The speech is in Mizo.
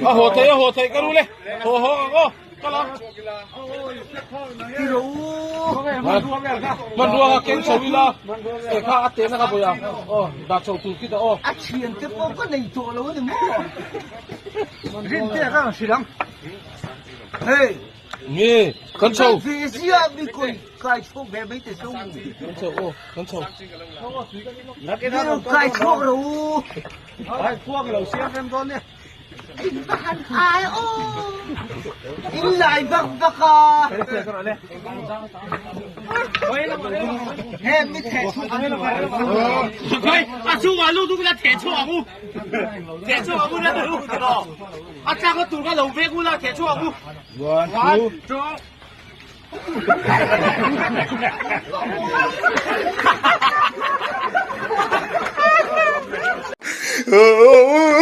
A haw thei a haw thei ka rul e. Haw haw ang aw. Kal ang. Hmanrua kha keng chho ila. E kha a tehna kha vawi ang. Aw dah chho tur khi ta aw. A thian te pawh ka nei tawh lo a ni maw? Rin te ka ang hrilh ang. Hei. Nge kan chho. Ve zia mi koi kai chho ve mai te so. Kan chho aw kan chho. Kai chho ro u. Ai khuang lo siam rem dawn nia. In va han ai aw. In lai vak vak a. He mi theh chhuak an Kai a chungah lut uk ila theh chhuak ang u. Theh chhuak ang u na tur u tiraw. A tlak na tur kha lo vek ula theh chhuak ang u. One, two. Oh!